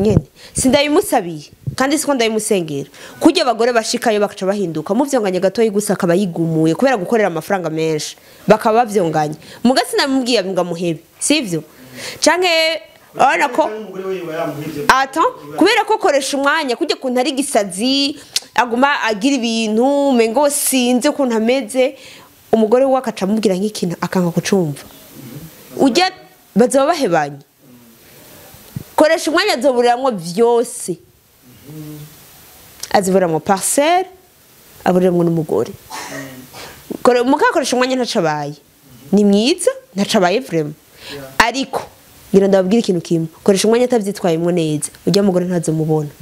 Nyene sindabimusabiye kandi siko ndabimusengera. Kurya abagore bashikayo bakaca bahinduka, muvyonganye gatoyi gusa akaba yigumuye kubera gukorera amafaranga menshi, bakaba bavyonganye. Muga sinamubwiye ngo amuhebe, sivyo? Canke urabona ko Umugore we yoba yamuhevye. Ata kubera ko koresha umwanya kujya kuntu ari gisazi, aguma agira ibintu mengo sinze ukuntu ameze, umugore we akaca amubwira nk'ikintu akanga kucumva, ujya bazaba bahebanye. Koresha umwanya azoburiramwo vyose, aziburamwo parcelle, aburiramwo n'umugore. Mukakoresha umwanya ntaco abaye, ni mwiza, ntaco abaye vraiment, ariko ngira ndababwira ikintu kimwe: koresha umwanya atavyitwayemwo neza, ujya mugore ntazomubona.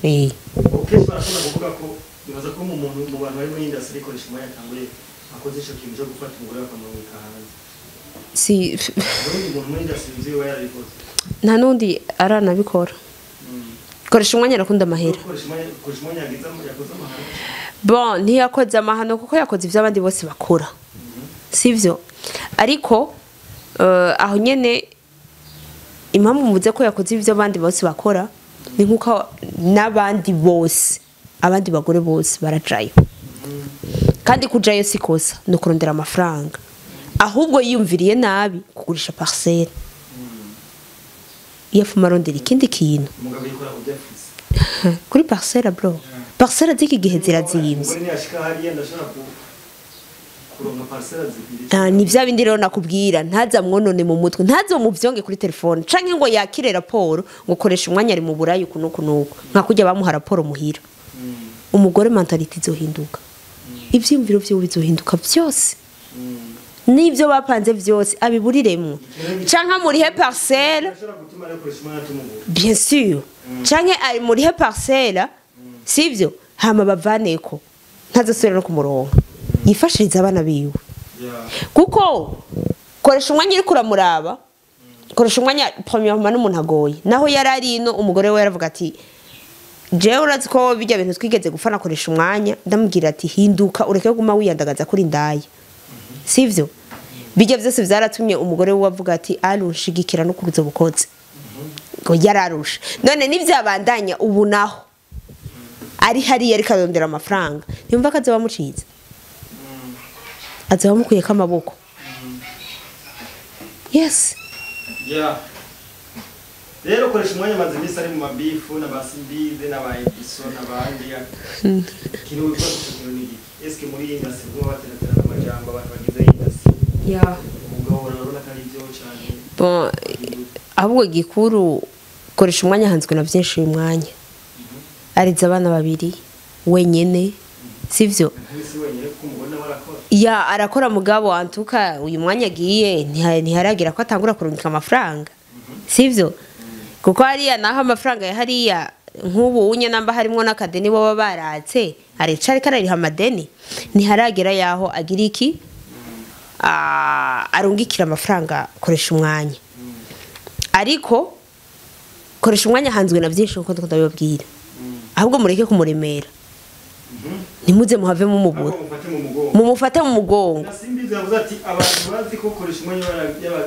Kenshi barakunda kuvuga ko bibaza ko mu muntu, mu bantu bari muri industry, ikoresha umwanya atanguye akoze ico kintu cyo gufata umugore bakamurungika hanze. Si. Ubundi umuntu muri industry nzi yoba yarabikoze? Nta n'undi aranabikora. Koresha umwanya arakunda amahera. Koresha umwanya yakoze amahano? Bon, ntiyakoze amahano kuko yakoze ivyo abandi bose bakora, sivyo? Ariko aho nyene impamvu mvuze ko yakoze ivyo abandi bose bakora ni nkuko n'abandi bose, abandi bagore bose barajayo, kandi kujayo si kosa, ni ukurondera amafaranga. Ahubwo yiyumviriye nabi kugurisha parcelle, iyo afuma arondera ikindi kintu. Umugabo yikora ku byo afise. Kuri parcelle, bro, parcelle z'iki gihe zirazimvye. Umugore niyashika hariya ndashobora kuronka parcelle zibiri. Ah, ni vya bindi rero nakubwira: ntaza mwonone mu mutwe, ntazo muvyonge kuri telefone canke ngo yakire raporo ngo koresha umwanya ari mu burayi uku nuku nuku, nka kurya bamuha raporo muhira. Umugore mentalité izohinduka, ivyiyumviro vyiwe bizohinduka vyose, n'ivyo bapanze vyose abiburiremwo, canke murihe parcelle. Ndashobora gutuma rero koresha umwanya tumugura. Bien sûr, canke ari murihe parcelle, sivyo? Hama bavaneko, ntazosubira no kumuronka, yifashiriza abana biwe. Kuko koresha umwanya uriko uramuraba, koresha umwanya premièrement n'umuntu agoye. Naho yari ari ino, umugore we yaravuga ati: "Jewe urazi ko bijya bintu twigeze gufana." Koresha umwanya ndamubwira ati: "Hinduka, ureke kuguma wiyandagaza kuri ndaya," sivyo? Bijya byose vyaratumye umugore we avuga ati: "Arunshigikira no kuruzo bukoze ngo yararusha." None nivyabandanya ubu naho ari hariya ariko arondera amafaranga, ntiyumva ko azoba amuciza, azoba amukuyeko amaboko? Yes. Yeah. Rero koresha umwanya amaze iminsi ari mu mabifu n'abasimbize n'aba Ediso n'abandi. Ikintu wifuza gushikira ni iki? Eske muri iyi industry kuba bateraterana amajambo abantu bagize iyi industry, umugabo urabona ko ari byo cyane? Bon, ahubwo gikuru, koresha umwanya hanzwe na byinshi uyu mwanya. Arize abana babiri wenyene, sivyo? Ntibisi wenyine kuko umugore nawe arakora. Ya, arakora, mugabo antuka uyu mwanya agiye ntiharagira ko atangura kurungika amafaranga, sivyo? Kuko hariya naho amafaranga ya hariya nk'ubu unye namba harimwo n'akadeni baba baratse, arica ariko arariha amadeni, ntiharagera yaho agira iki, arungikira amafaranga koresha umwanya. Ariko koresha umwanya hanzwe na byinshi nkuko ndabibabwira. Ahubwo mureke kumuremera, ntimuze muhave mumubura. Ahubwo mufate mu mugongo. Mumufate mu mugongo. Na Simbizi yavuze ati abantu bazi ko koresha umwanya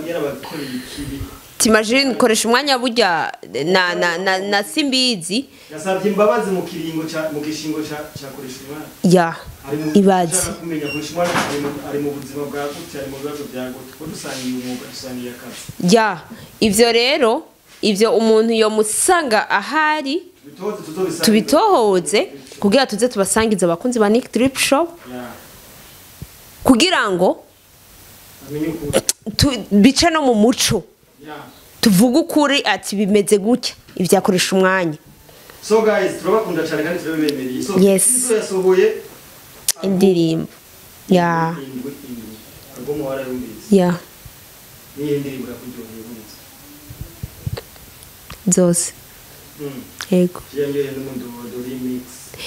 yarabakoreye ikibi. T'imagine, koresha umwanya burya na Simbizi. Yasabye imbabazi mu kiringo ca mu gishingo ca koresha umwanya. Ya. Ari mu Ibaze. Ushaka kumenya koresha umwanya ari mu buzima bwa gute, ari mu bibazo bya gute, ko dusangiye umwuga, dusangiye akazi. Ya, ivyo rero, ivyo umuntu yomusanga ahari. Tubitoze, tuzobisanga. Tubitohoze kugira tuze tubasangize abakunzi ba Nick Drip Shop kugira ngo amenye ukuri. Bice no mu muco. Tuvuge ukuri ati bimeze gutya ibyakoresha umwanya. So guys, turabakunda cyane kandi turabibemereye. So Yes. Izo yasohoye Indirimbo ya indwi indwi album warayumvise? Ya. Niyo ndirimbo yakuryoheye wumvise? Zose. Yego. Yiyongereye n'umududo remix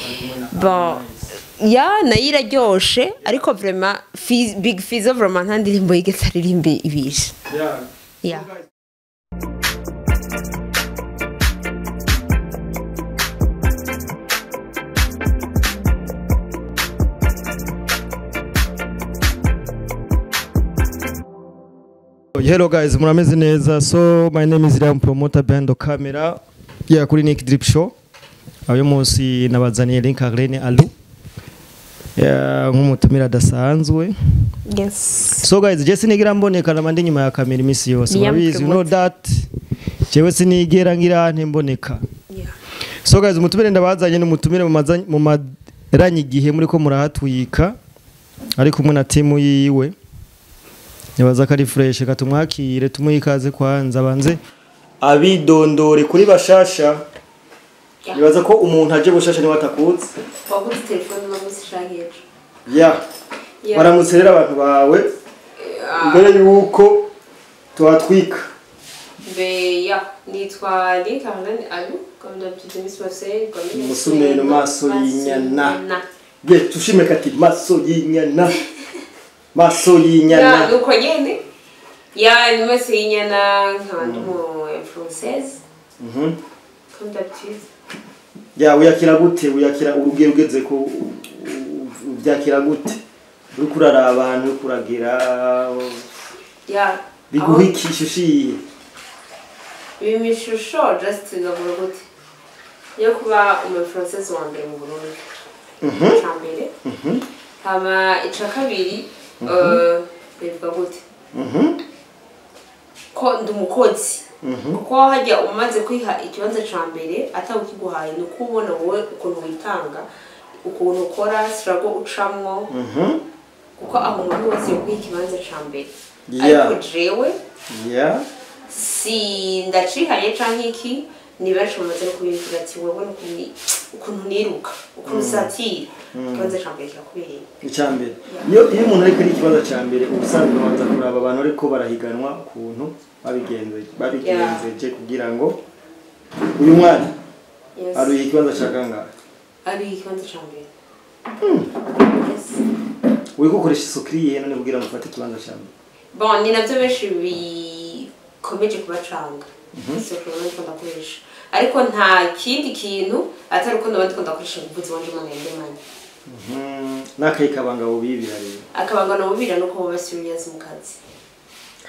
ari kumwe na Bon. Harmonize. Ya, nayo iraryoshe, ariko vraiment Big Fizzo vraiment nta ndirimbo yigeze aririmbe ibishe. Yeah. So guys, Hello guys, murameze neza. So my name is Liam Promoter Bando Camera. Ya kuri Nick Drip Show. Uyu munsi nabazaniye Link Arlene Alu. Ya nk'umutumira adasanzwe. Yes. So guys, je sinigira mboneka na mandi nyuma ya kamera imisi yose. Murabizi, you know that. Jewe sinigera ngira ntimboneka. Yeah. So guys, umutumire ndabazanye n'umutumire mu maranyi igihe muri ko murahatwika. Ari kumwe na timu yiwe. Nibaza ko ari fresh katumwakire tumuhe ikaze kwanza banze abidondore kuri bashasha. Yeah. Nibaza ko umuntu aje bushasha niwe atakuzi. Waguze telefone no musishaheje. Yeah. Yeah. Baramutse rero abantu bawe. Mbere yuko tuhatwika. Be ya nitwa Link Arlene Alu comme d'habitude Miss Marseille comme Musumeno maso y'inyana. Ye tushime kati maso y'inyana. Maso y'inyana. Ya nuko nyene. Ya ni maso y'inyana nkaba ndi mu française. Comme d'habitude. Ya uyakira gute uyakira urugero ugeze ko ubyakira gute uri kurara abantu kuragira ya biguha ikishusho iyihe bimishusho just ndavuga gute yo kuba umu française wa mbere mu Burundi. Ica mbere. Hama ica kabiri bivuga gute ko ndi umukozi. Kuko hajya umaze kwiha ikibanza ca mbere atawukiguhaye ni ukubona wowe ukuntu witanga ukuntu ukora struggle ucamwo kuko aho umuntu wese yokwiha ikibanza ca mbere. Ariko jewe si ndacihaye canke iki ni benshi bamaze no kubivuga ati wewe ukuntu niruka ukuntu usatira ikibanza ca mbere kirakubereye. Ica mbere iyo umuntu ariko ari ikibanza ca mbere ubusanzwe banza kuraba abantu ariko barahiganwa ukuntu babigenzeje kugira ngo uyu mwana ari ikibanza ca kangahe? Ari ikibanza ca mbere. Yes. Uriko ukoresha isukiriye none kugira ngo ufate ikibanza ca mbere? Bon, ni navyo benshi bikomeje kubacanga. Isukiriye ndiko ndakoresha. Ariko nta kindi kintu atari uko ndaba ndiko ndakoresha ubuvuzi wanje Imana yandemanye. N'akayi kabanga bubibira rero. Akabanga nobubira nuko baba serious mu kazi.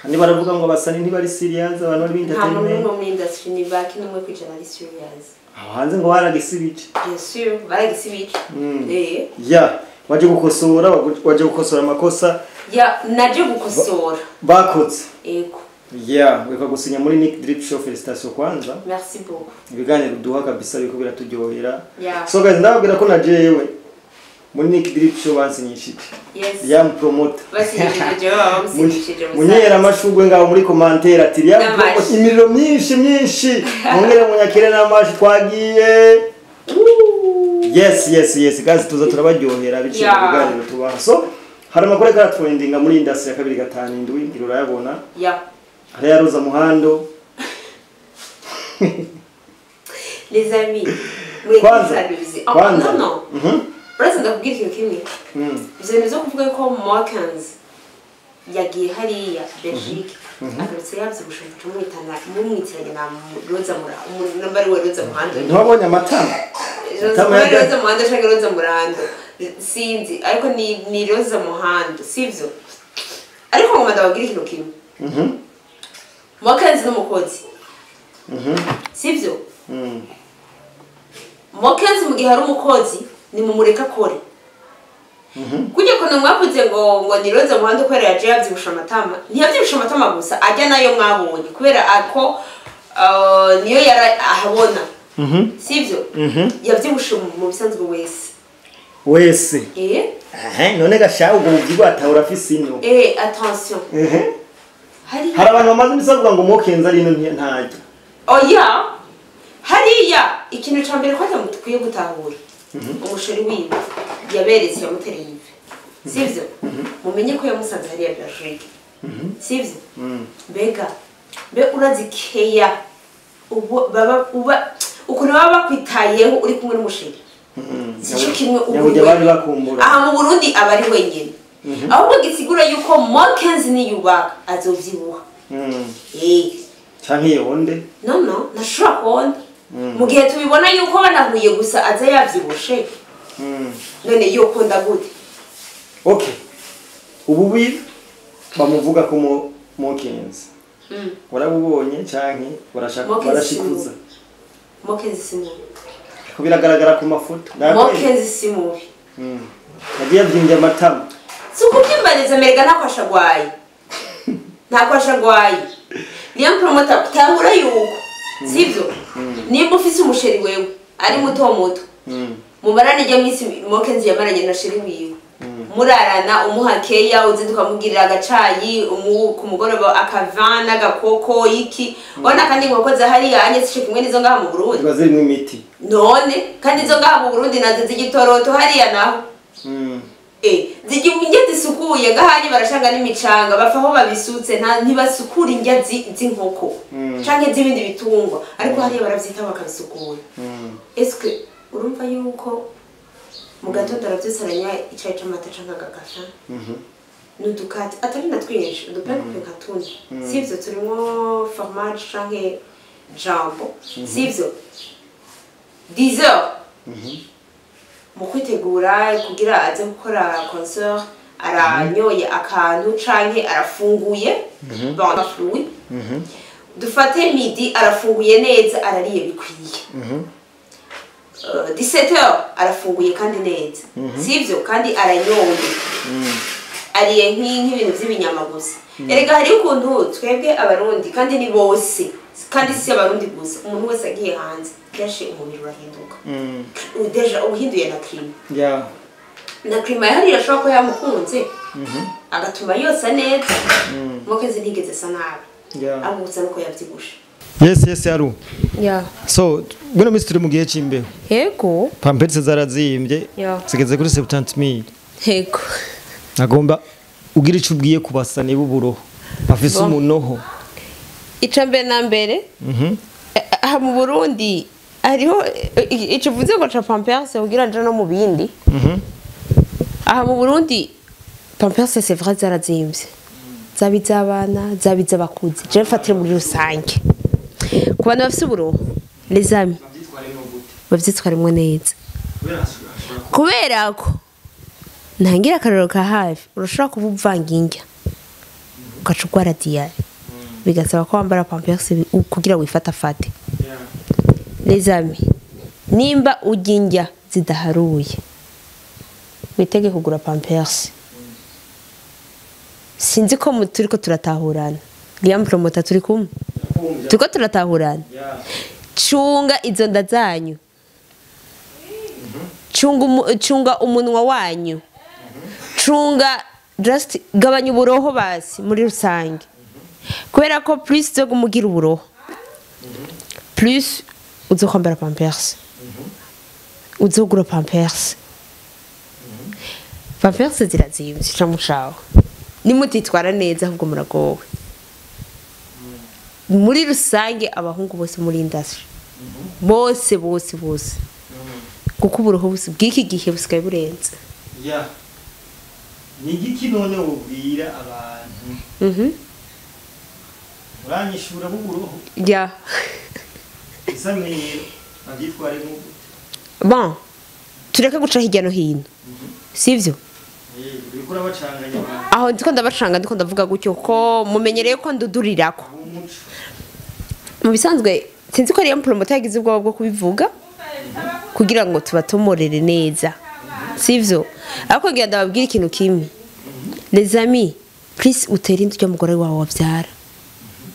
Kandi baravuga ngo abasani ntibari serious abantu bari entertainment. Nta muntu muri industry ni baki n'umwe kwijana ari serious. Aho hanze ngo baragisibije. Bien sûr, baragisibije. Ya, waje gukosora amakosa. Ya, naje gukosora. Bakoze. Ego. Ya, weka gusinya muri Nick Drip Show, félicitations kwanza. Merci beaucoup. Ibiganiro duha kabisa biko biraturyohera. Yeah. So guys, ndababwira ko najewe muri Nick Drip Show bansinyishije. Yes. Ya promoter. Basinyishije jewe bamusinyishije musa. Munyera amashugwe ngaho muri commentaire ati ya promoter imiriro myinshi myinshi. Mwongere munyakire n'amashi twagiye. Yes yes yes guys tuza turabaryohera biciye mu biganiro tubaha. So hari amakuru ariko aratwendinga muri industry ya 257 ngira urayabona. Yeah. Hari ya Roza Muhando. Les amis, kwanza non non. Uretse ndakubwira ikintu kimwe. Ivyo bintu vyo kuvuga ko Mokens yagiye hariya Belgique agarutse yavyibushe mumwitana mumwitiranye na Roza Muhando namba ari we Roza Muhando. Ntiwabonye amatama? Roza Muhando canke Roza Murando sinzi ariko ni Roza Muhando sivyo? Ariko ngoma ndababwira ikintu kimwe. Mokens n'umukozi. Sivyo? Mokens mu gihe ari umukozi ni mumureka kore. Kujya kono mwavuze ngo ni Roza Muhando kubera yaje yavyibusha amatama. Ntiyavyibusha amatama gusa ajya nayo mwabonye kubera ako niyo yara ahabona. Sivyo? Yavyibushe mu bisanzwe wese. Wese. None gasha ubwo buvyigo atahora afise ino. Attention. Hari abantu bamaze imisavuga ngo Mokens ari ino ntajya. Oya. Hariya ikintu ca mbere ko atamukwiye gutahura. Umusheri wiwe yaberetse yamutereye ivi. Sivyo? Mumenye ko yamusanze hariya Belgique. Sivyo? Mbega mbe urazi keya ubu baba uba ukuntu baba bakwitayeho uri kumwe n'umusheri. Sico kimwe ubu bari bakumbura. Aha mu Burundi aba ari wenyine. Ahubwo gisigura yuko Mokens ni yubaka azovyibuha. Canke yonde? No no, nashobora kubona. Mu gihe tubibona yuko banahuye gusa aza yavyibushe. None yokunda gute? Okay. Ububi bamuvuga ko Mokens. Warabubonye canke barashaka barashikuza. Mokenzi si mubi. Ko biragaragara ku mafoto. Mokenzi si mubi. Yagiye abyinja amatama. Si ukubyimbariza merega ntakwashagwaye. Ntakwashagwaye. Niyo promoter kutahura yuko. Sivyo? Nimba ufise umusheri wewe ari muto muto. Mumarane ijya minsi Mokenzi yamaranye na sheri wiwe. Murarana umuha keya uzinduka mugirira agacayi ku mugoroba akavana agakoko iki. Ona kandi inkoko zahari yanye sishe kimwe nizo ngaha mu Burundi. Ziba zirimo imiti. None kandi izo ngaha mu Burundi nazo zigitoroto hariya naho. Zijya indya zisukuye ngahanye barashanga n'imicanga bafa aho babisutse ntibasukura indya z'inkoko canke z'ibindi bitungwa ariko hariya baravyitaho bakabisukura. Eske urumva yuko mu gatondo aravyutse aranywa icayi c'amata canke agakafa n'udukate atari na twinshi udupepe nka tune sivyo turimwo fromage canke jambo sivyo 10 heures mu kwitegura kugira aze gukora concert aranyoye akantu canke arafunguye bon fruit dufate midi arafunguye neza arariye bikwiye 17 heures arafunguye kandi neza sivyo kandi aranyoye ariye nk'ibintu by'ibinyama gusa. Erega hari ukuntu twebwe abarundi kandi ni bose kandi si abarundi gusa umuntu wese agiye hanze kenshi umubiri urahinduka. Deja uhinduye na crime. Na crime yari irashobora ko yamukunze agatuma yose neza. Mokenzi ntigeze asa nabi. Ahubwo nuko yavyibushe. Yes Aru. So bino misi turi mu gihe c'imbeho. Yego. Pampers zarazimbye. Zigeze kuri 70000. Yego. Nagomba ugira ico ubwiye kubasane b'uburoho. Bafise umunoho. Ica mbere na mbere. Aha mu Burundi hariho ico uvuze ngo ca Pampers ugira nje no mu bindi. Aha mu Burundi Pampers c'est vrai zarazimbye. Zabiza abana, zabiza abakuze. Je mfatire muri rusange. Ku bantu bafise uburoho, les amis, bavyitwaremwo neza. Kubera ko ntangira akarorero ka hafi, urashobora kuba uvanga indya ugaca urwara diyare bigasaba ko wambara Pampers kugira wifatafate. Les amis, nimba urya indya zidaharuye witege kugura Pampers. Sinzi ko turiko turatahurana. Liam Promoter turi kumwe. Turiko turatahurana. Cunga izo nda zanyu. Cunga umunwa wanyu. Cunga just gabanya uburoho basi muri rusange. Kubera ko plus zo kumugira uburoho. Plus uzokwambara Pampers. Uzogura Pampers. Pampers zirazimvye camushaho. Nimutitwara neza ahubwo muragowe. Muri rusange abahungu bose muri industry. Bose bose bose. Kuko uburoho bose bw'iki gihe busigaye burenze. Ni igiki none wobwira abantu? Uranyishura b'uburoho? Isamiro bavyitware gute? Bon, tureke guca hirya no hino. Sivyo? Aho ndiko ndabacanga ndiko ndavuga gutyo ko mumenyereye ko ndudurirako. Mu bisanzwe sinzi ko ariyo promoter yagize ubwoba bwo kubivuga kugira ngo tubatomorere neza. Sivyo? Ariko ngira ndababwira ikintu kimwe. Les amis, please utere indyo mugore wawe wavyara.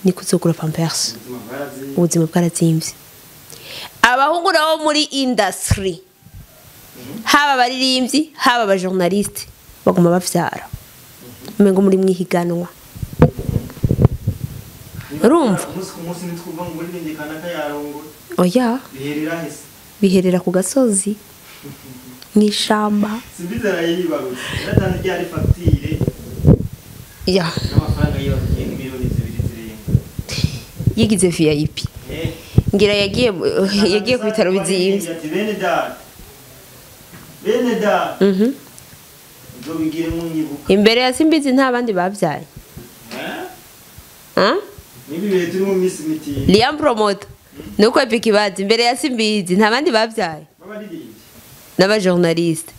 Niko uzogura Pampers. Ubuzima bwarazimvye. Abahungu nabo muri industry haba abaririmbyi haba abajournaliste baguma bavyara. Umengo muri mwihiganwa. Urumva? Oya. Biherera ku gasozi. Mwishamba. Simbiza rayibarutse. Yaratanze ryari facture. Ya. N'amafaranga yibagiye miliyoni 2 zirenga. Yigize VIP. Ngira yagiye ku bitaro bizimvye. Bene data. Bene data. Nzobigire mu nyibuka. Imbere ya Simbizi nta bandi bavyaye. Nibi bihe turi mu minsi miti. Liam Promoter. Nuko epic bazi imbere ya Simbizi nta bandi bavyaye. Babaririmbye. N'aba journaliste.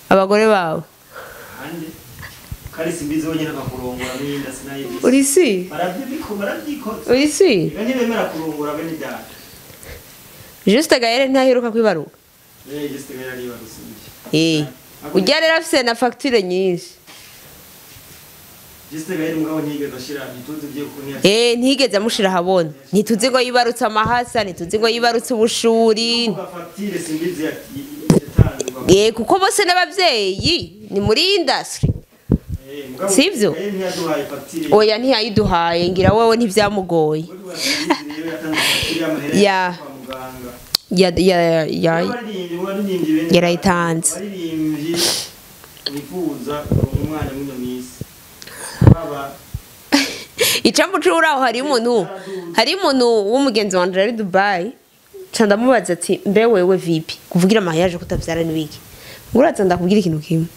Abagore bawe. Ande. Kari Simbizi wonyene bakurongora n'inda sinayibise. Uri si? Baravyiko baravyikoze. Uri si? Bane bemera kurongora bene data. Juste Gaël ntaheruka kwibaruka. Juste Gaël aribarutse ibyo. Ujya rero afise na facture nyinshi. Juste Gaël mugabo ntiyigeze ashira, ntituzi ibyo kuko Ntiyigeze amushira ahabona. Ntituzi ngo yibarutse amahasa, ntituzi ngo yibarutse ubushuri. Facture Simbizi yatanzwe. Kuko bose n'abavyeyi ni muri industry. Sivyo? Oya ntiyayiduhaye, ngira wewe ntivyamugoye. Ya ya ya ya yarayitanze. Baririmbyi nifuza umwana mw'ino misi. Baba icambu curaho hari umuntu w'umugenzi wanje ari Dubai. Ca ndamubaza ati mbe wewe vipi kuvugira mariage kutavyara nibiki? Nguraza ndakubwira ikintu kimwe.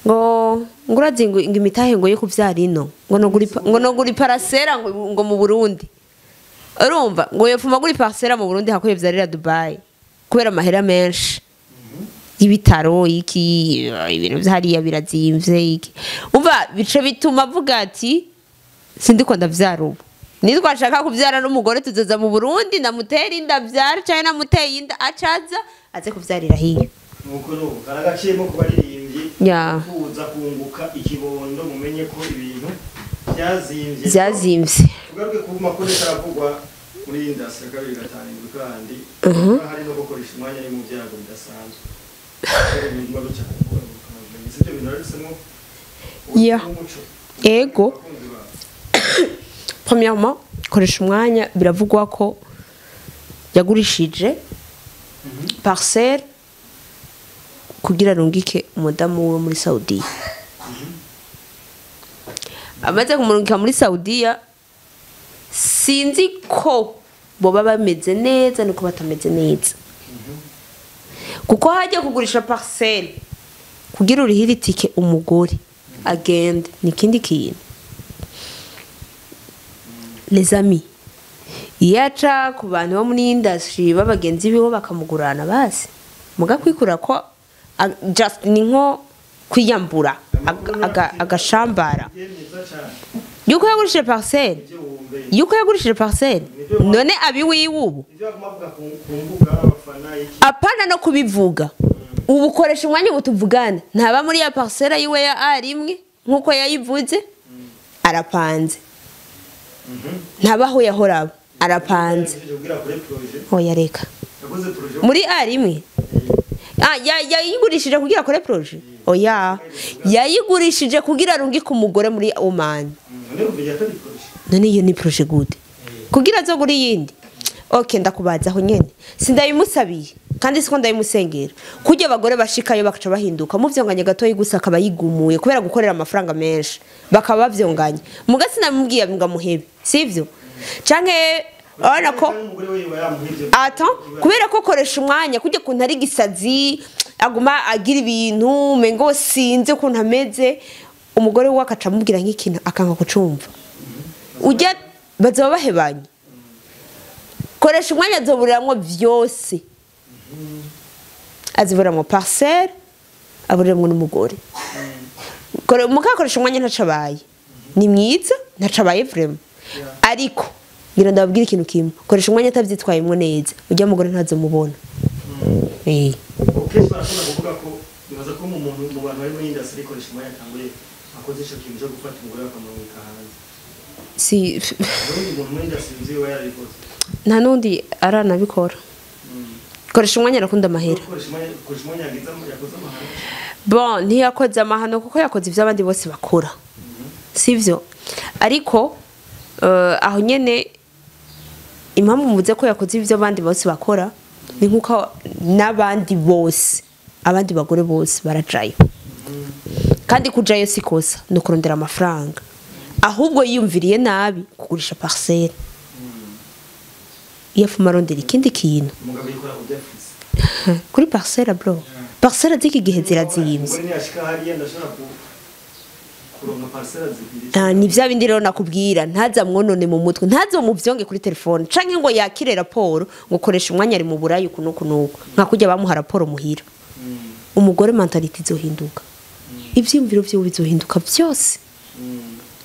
Ngo ngurazi ngo imitahe ngo yo kuvyara ino ngo noguri parasera ngo mu Burundi. Urumva ngo yopfuma guri parcela mu Burundi hakuye vyarira Dubai kubera amahera menshi y'ibitaro iki ibintu vyariya birazimvye iki. Umva bice bituma avuga ati sindiko ndavyara ubu. Nitwashaka kuvyara n'umugore tuzoza mu Burundi ndamutera inda vyara cyane namuteye inda acaza aze kuvyarira hiyo. Nuko no karagaciyemo kubaririmbyi kuza kunguka ikibondo mumenye ko ibintu byazimvye. Byazimvye. Tugaruke ku makuru karavugwa muri industry 257 kandi hari no gukoresha umwanya ari mu byago bidasanzwe. Ego. Premièrement, koresha umwanya biravugwa ko yagurishije parcelle kugira rungike umudamu we muri Saudiya. Amaze kumurungika muri Saudiya sinzi ko boba bameze neza niko batameze neza. Kuko hajya kugurisha parcelle kugira urihire itike umugore agende nikindi kintu. Les amis yaca ku bantu bo muri industry babagenzi biho bakamugurana basi muga kwikura ko just ni nko kwiyambura agashambara yuko yagurishije parcelle, yuko yagurishije parcelle none abiwiwe ubu apana no kubivuga ubu koresha umwanya ubutuvugana ntaba muri ya parcelle yiwe ya A1 nkuko yayivuze arapanze ntabaho yahoraba arapanze oya reka muri A1 yayigurishije kugira akore projet oya yayigurishije kugira arungike umugore muri Oman none iyo ni projet gute kugira azogura yindi. Okay ndakubaza aho nyene sindayimusabiye kandi siko ndayimusengera kujya abagore bashikayo bakaca bahinduka muvyonganye gatoyi gusa akaba yigumuye kubera gukorera amafaranga menshi bakaba bavyonganye muga sinamubwiye ngo amuhebe sivyo canke urabona ko attends kubera ko koresha umwanya kujya kuntu ari gisazi aguma agira ibintu mengo sinze kuntu ameze umugore we akaca amubwira nk'ikintu akanga kucumva ujya bazoba bahebanye koresha umwanya azoburamwo vyose aziburamwo parcelle aburamwo n'umugore mukakoresha umwanya ntacabaye ni mwiza ntacabaye vraiment ariko ngira ndababwira ikintu kimwe koresha umwanya atavyitwayemwo neza ujya mugore ntazomubona. Kenshi barakunda kuvuga ko bibaza ko umuntu mu bantu bari muri industry koresha umwanya atanguye akoze ico kintu cyo gufata umugore bakamurungika hanze si umuntu muri industry nzi we yarabikoze nta nundi aranabikora. Koresha umwanya arakunda amahera. Koresha umwanya yakoze amahano. Bon ntiyakoze amahano kuko yakoze ivyo abandi bose bakora sivyo ariko aho nyene impamvu mvuze ko yakoze ivyo abandi bose bakora ni nkuko n'abandi bose abandi bagore bose barajayo kandi kujayo sikosa no kurondera amafaranga ahubwo yiyumviriye nabi kugurisha parcelle iyo afuma arondera ikindi kintu kuri parcelle bro parcelle z'iki gihe zirazimvye ni vya bindi rero nakubwira ntaza mwonone mu mutwe ntazo muvyonge kuri telefone canke ngo yakire raporo ngo koresha umwanya ari mu burayi kunuko nuko nka kujya bamuha raporo muhira umugore mentality izohinduka ivyiyumviro vyiwe bizohinduka vyose.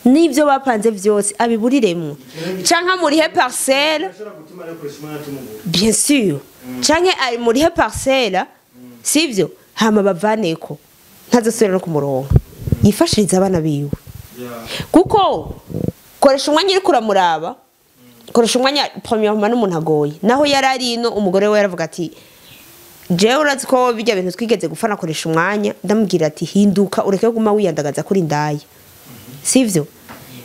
N'ibyo bapanze byose abiburiremwo, canke amurihe parcelle. Ashobora gutuma rero koresha umwanya tumugura. Bien sûr, canke ari murihe parcelle, sivyo? Hama bavaneko, ntazosubira no kumuronka, yifashirize abana biwe. Kuko koresha umwanya uriko uramuraba, koresha umwanya premièrement n'umuntu agoye. Naho yari ari ino, umugore we yaravuga ati: "Jewe urazi ko bijya bintu twigeze gupfa." Nakoresha umwanya ndamubwira ati: "Hinduka, ureke kuguma wiyandagaza kuri ndaya, sivyo?"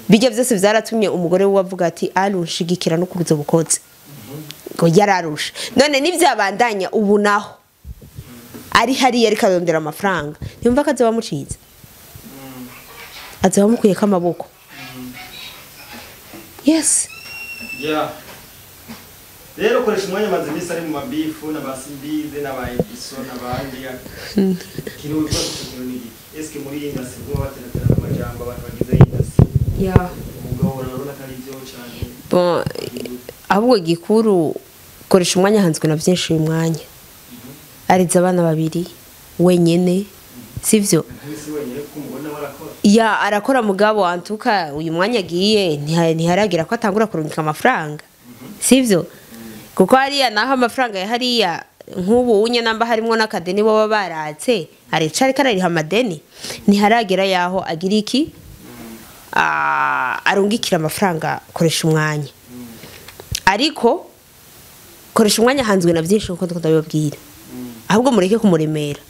Bijya byose byaratumye umugore we avuga ati: "Arunshigikira no kuruzo bukoze ngo yararusha." None nivyabandanya ubu naho ari hariya ariko arondera amafaranga, ntiyumva ko azoba amuciza, azoba amukuyeko amaboko. Yes. Yeah. Rero koresha umwanya amaze iminsi ari mu mabifu na ba Simbize na ba Ediso n'abandi. Ikintu wifuza ico kintu ni iki? Eske muri iyi industry guma bateraterana amajambo, abantu bagize iyi industry, umugabo urabona ko ari ivyo cane? Bon, ahubwo gikuru, koresha umwanya hanzwe na byinshi. Uyu mwanya arize abana babiri wenyene, sivyo? Ntisi wenyine, kuko umugore nawe arakora. Ya, arakora, mugabo antuka uyu mwanya agiye ntiharagira ko atangura kurungika amafaranga, sivyo? Kuko hariya naho amafaranga ya hariya nk'ubu unye namba harimwo n'akadeni baba baratse, arica ariko arariha amadeni, ntiharagera yaho agira iki, arungikira amafaranga koresha umwanya. Ariko koresha umwanya hanzwe na byinshi nkuko ndabibabwira. Ahubwo mureke kumuremera,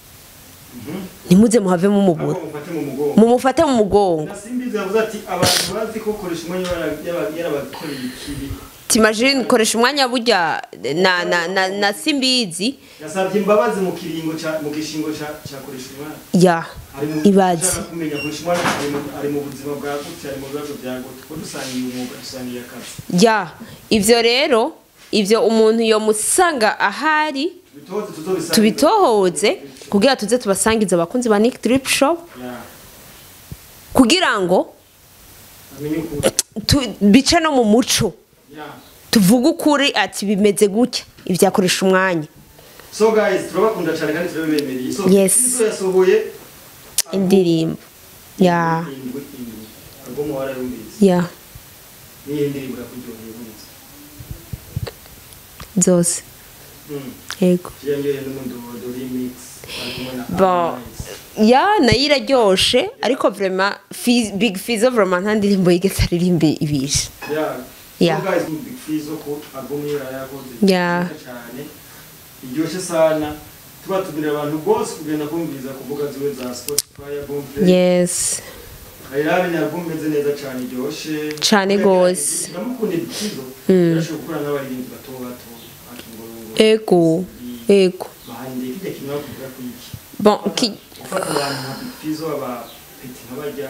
ntimuze muhave mumubura. Ahubwo mufate mu mugongo. Mumufate mu mugongo. Na Simbize yavuze ati abantu bazi ko koresha umwanya yarabakoreye ikibi. T'imagine, koresha umwanya burya na Simbizi. Yasabye imbabazi mu kiringo ca mu gishingo ca koresha umwanya. Ya. Ari mu Ibaze. Ushaka kumenya koresha umwanya ari mu buzima bwa gute, ari mu bibazo bya gute, ko dusangiye umwuga, dusangiye akazi. Ya, ivyo rero, ivyo umuntu yomusanga ahari. Tubitoze, tuzobisangiza. Tubitohoze kugira tuze tubasangize abakunzi ba Nick Drip Shop, kugira ngo amenye ukuri. Bice no mu muco, tuvuge ukuri ati bimeze gutya ibyakoresha umwanya. So guys, turabakunda cyane kandi turabibemereye. So Yes. Izo yasohoye indirimbo ya indwi indwi, album warayumvise? Ya. Niyo ndirimbo yakuryoheye wumvise? Zose. Yego. Yiyongereye n'umudodo remix ari kumwe na Bon. Harmonize. Ya, nayo iraryoshe, ariko vraiment Big Fizzo vraiment nta ndirimbo yigeze aririmbe ibishe. So guys, Big Fizzo ko album ye yarakoze nziza cyane, iryoshe sana. Tuba tubwira abantu bose kugenda kumviriza ku mbuga ziwe za Spotify, Boomplay. Ayirabe, ni album imeze neza cyane, iryoshe. Cane gose. Ndamukunda Big Fizzo, yarashoboye gukora n'abaririmbyi bato bato akingorongoro. Ego. Bahandi kijya kintu bakuvuga ku iki? Bon, Gufata abantu nka Big Fizzo, aba petit nk'abarya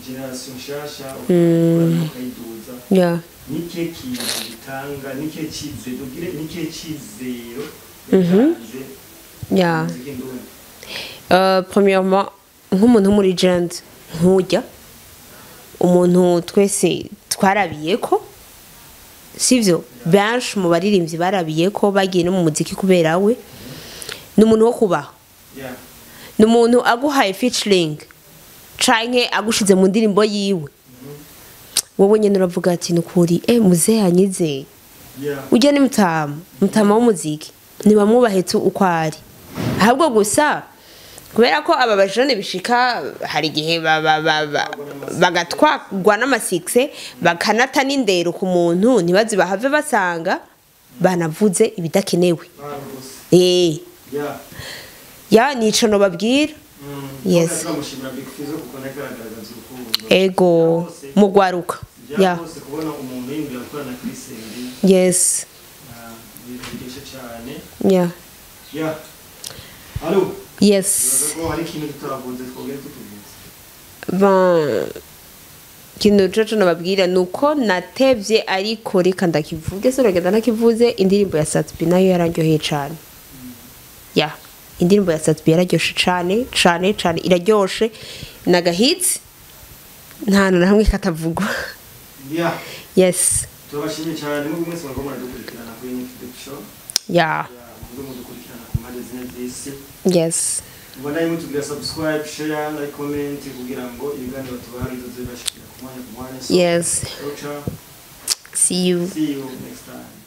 generation nshasha, ukayiduza, nikihe kintu bitanga, nikihe cyizero, tubwire nikihe cyizero yatanze muziki ndundi? Premièrement, nk'umuntu wo muri legend nkujya umuntu twese twarabiye ko, sivyo? Benshi mu baririmbyi barabiye ko bagiye no mu muziki kubera we. Ni umuntu wo kubaha. Ni umuntu aguhaye featuring canke agushize mu ndirimbo yiwe, wowe nyene uravuga ati: "Nukuri muzehe anyizeye." Ujya ni mutama, mutama w'umuziki, ntibamwubahe tu uko ari. Ahubwo gusa kubera ko aba bajene bishika hari igihe bagatwagwa n'amasikse, bakanata n'indero ku muntu, ntibazi bahave basanga banavuze ibidakenewe. Baragose. Ya, nico nobabwira. Yes. Turamushimira Big Fizzo kuko nawe agaragaza urukundo. Ego, mugwaruka. Ya. Bose kubona umuntu yiyumvira gukorana na Chris Mbi, biryoshye cyane. Ya, alo. Yes. Uraza ko hari ikintu tutavuze twongere tutuvuze? Bon, ikintu coco nababwira ni uko natevye, ariko reka ndakivuge, so reka ndakivuze. Indirimbo ya Sat-B nayo yararyoheye cane. Ya, indirimbo ya Sat-B yararyoshe cane cane cane, iraryoshe nagahitsi, nta hantu na hamwe katavugwa. Yes. Turabashimiye cyane mwebwe mwese mwariko muradukurikirana kuri Nick Show. Ya. Ya, mwebwe mudukurikirana ku mpande zine z'isi. Yes. Mubandanye mutubwira subscribe, share, like, comment kugira ngo ibiganiro tubaha bizoze bibashikira ku mwanya ku mwanya. So, Yes. ciao, ciao. See you. See you next time.